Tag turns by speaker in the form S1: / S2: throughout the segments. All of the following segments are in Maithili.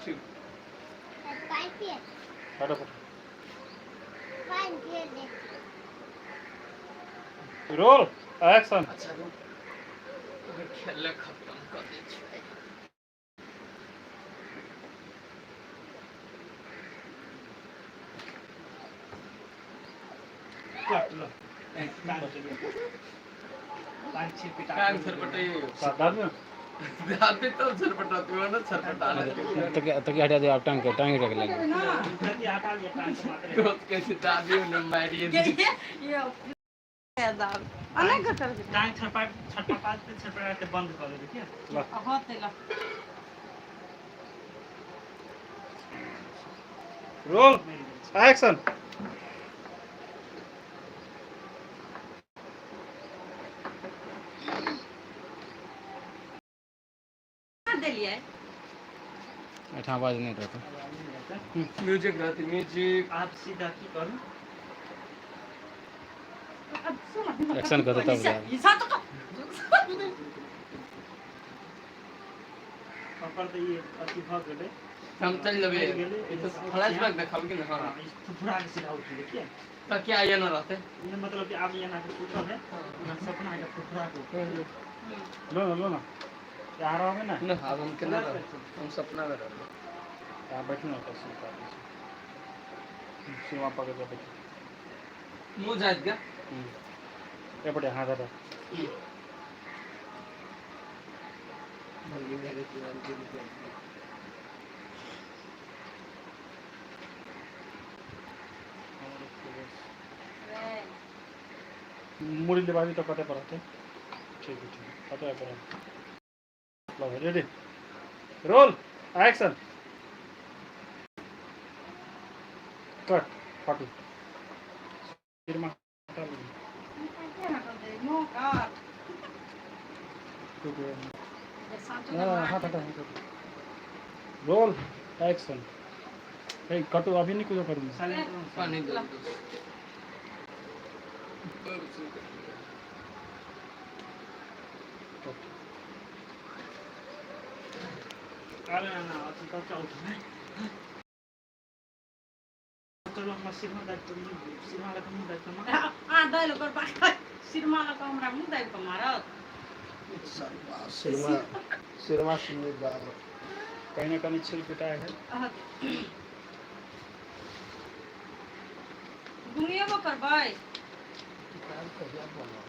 S1: ठीक।
S2: फटाफट रोल एक्शन।
S1: अच्छा रुक, खेल खत्म कर दै छी।
S3: कट लो टांग टांग छिपी।
S1: टांग छरपटाइयो।
S2: दाबी।
S1: दाबी तब छरपटाती हो ना, छरपटा
S4: तक तक हटा दे आप, टांग के टांग रख लगे।
S3: हटा लिया टांग के मात्र।
S1: तो कैसे दाबी उन्हें मारिए।
S5: ये दाब अनेक घटल।
S3: टांग छरपा छरपटाते छरपटाते बंद कर दे देखिए।
S5: होते ला।
S2: Roll action.
S5: देलियै।
S4: एहिठाम आवाज नहीं रहता।
S1: म्यूजिक रहती, म्यूजिक।
S3: आप सीधा की करू।
S4: एक्शन करते तब जाए।
S3: ओकर तऽ ई अथी भऽ गेलै।
S1: हम चल लेबे।
S3: गेलै।
S1: ई तो फ्लैशबैक देखाब कि ना? हां।
S3: हाँ, ई फुफुरा के सीधा उठि देखिए।
S1: तकिया ये ना रहते।
S3: ये मतलब कि आब एना के सुतल है, सपना के फुफुरा के उठल।
S2: लो ना, लो ना, यहाँ रहोगे ना।
S1: ना, अब हम केना रहते? हम सपना में रहते।
S2: यहाँ बैठू ना, तो सुता सिरमा पकड़ के बैठू।
S1: मुंह जाइत क्या?
S2: एपटे हाँ दादा। मुड़ी लेबाबी तो कते पड़ते। ठीक है, ठीक है, कते पड़त। लो, रेडी, रोल एक्शन। कट, फाटू सिरमा हटा लो। रुको। हाँ, हट हट हट। Roll action. ए कटो, अभी नहीं कुछ करूँगा।
S3: साइलेंट।
S1: पानी दे दो।
S2: कट।
S3: अरे ना ना, अथी कऽ के उठबै। चलू, हमरा सिरमा दाबि कऽ सिरमा लऽ कऽ मुँह दाबि कऽ मार।
S5: आ दैल ओकर बाद सिरमा लऽ कऽ हमरा मुँह दाबि कऽ मारत।
S6: सिरमा सिरमा सुनने दाब।
S2: कहीं ना कहीं छिल पिटाए है।
S5: घुमिएबो करबै।
S6: किताब कहिया बनल?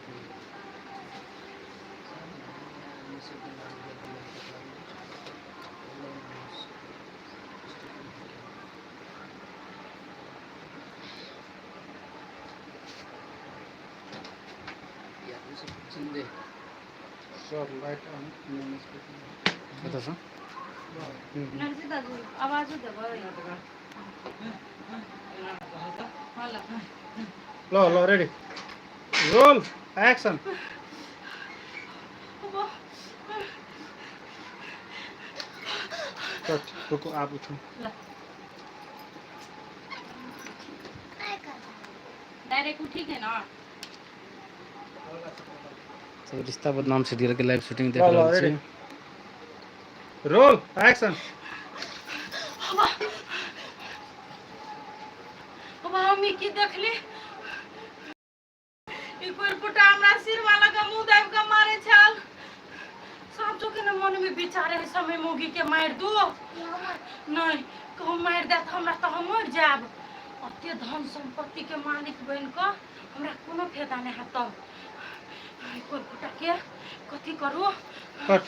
S1: जिंदे।
S2: सर, लाइट ऑन मैनेज
S4: कतऽ सँ?
S5: नर्सी दादू, आवाजो देबै। हँ, ल।
S2: लो लो, रेडी, रोल एक्शन। कट, रुको, आप उठो।
S5: डायरेक्ट उठी के ना।
S4: सब रिश्ता बदनाम सीरियल के लाइव शूटिंग देख
S2: लो लो
S4: रहल
S2: रेडी
S4: छी।
S2: Roll action.
S5: बाबा, हम ई की देखली? ई कोरकुटा हमरा सिरमा लगा मुँह दाबि कऽ मारै छल। साँचो के ने मन में विचार है समय मौगी के मारि दू। नहीं कहूँ मारि देत हमरा तऽ हम मरि जायब। अते धन संपत्ति के मालिक बनि कऽ हमरा कोनो फायदा नहीं हैत। तब कोरकुटा के कथी करू?
S2: कट।